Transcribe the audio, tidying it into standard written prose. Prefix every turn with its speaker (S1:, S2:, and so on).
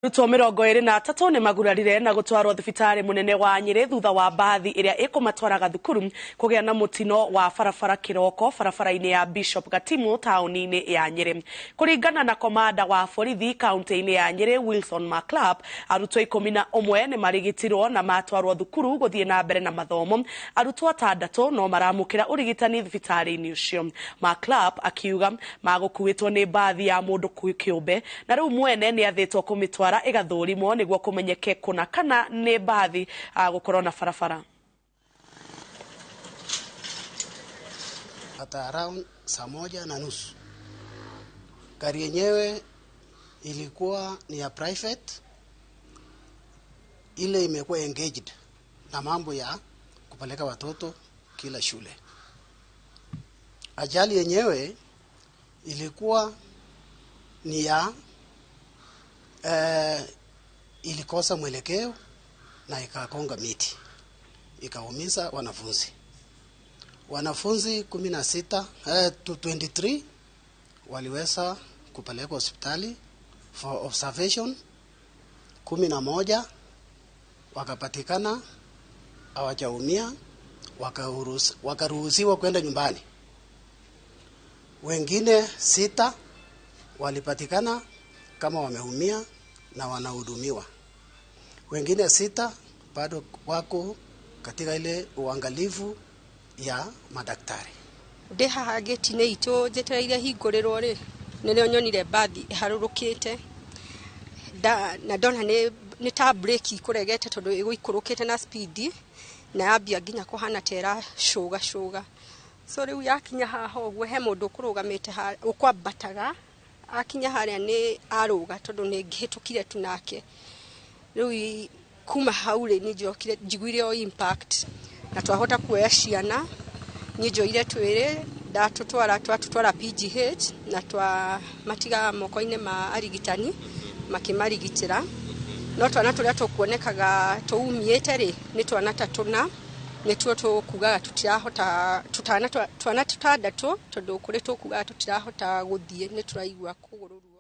S1: Arutwo 23 nĩ magurarire na gũtwarwo thibitarĩ mũnene wa Nyĩrĩ thutha wa mbathi ĩrĩa ĩkũmatwaraga thukuru kũgĩa na mũtino wa barabara kĩroko barabara-inĩ ya Bishop Gatimu taũni-inĩ ya Nyĩrĩ. Kũringana na komanda wa borithi kaunti-inĩ ya Nyĩrĩ Wilson Maclap, arutwo 11 nĩ marigitirwo na matwarwo thukuru gũthiĩ na mbere na mathomo. Arutwo atandatũ no maramũkĩra ũrigitani thibitarĩ-inĩ ũcio. Maclap akiuga magũkuĩtwo nĩ mbathi ya mũndũ kĩũmbe na rĩu mwene nĩ athĩtwo kũmĩtwara ĩgathũrimwo nĩguo kũmenyeke kũna kana nĩ mbathi gũkorwo na barabara.
S2: At around saa 1:30 gari yenyewe ilikuwa ni ya private, ile imekuwa engaged na mambo ya kupeleka watoto kila shule. Ajali yenyewe ilikuwa ni ya ilikosa mwelekeo na ikakonga miti, ikaumiza wanafunzi. Wanafunzi 16, to 23 waliweza kupelekwa hospitali for observation. 11 wakapatikana hawajaumia, wakaruhusiwa kwenda nyumbani. Wengine 6 walipatikana kama wameumia na wanahudumiwa. Wengine 6 bado wako katika ile uangalifu ya madaktari.
S3: Ndi haha gate-inĩ itũ njetereire hingũrĩrwo rĩ, nĩrĩo nyonire mbathi ĩharũrũkĩte. Na ndona nĩ ta brake ikũregete tondũ ĩgũikũrũkĩte na speed na yambia nginya kũhana ta ĩracũga cũga. So rĩu yakinya haha ũguo he mũndũ ũkũrũgamĩte ũkwambataga, akinya harĩa nĩ arũga tondũ nĩ ngĩhĩtũkire tu nake. Rĩu kuma hau rĩ, niĩ njokire njiguire o impact na twahota kuoya ciana. Niĩ njoire twĩrĩ, twatũtwara PGH na twamatiga moko-inĩ ma arigitani makĩmarigitĩra. No twana tũrĩa tũkuonekaga tũumĩte rĩ, nĩ twana ta tũna, nĩtuo tũkugaga tũtirahota, twana tũtandatũ, tondũ kũrĩ tũkugaga tũtirahota gũthiĩ, nĩ tũraigua kũgũrũ ruo.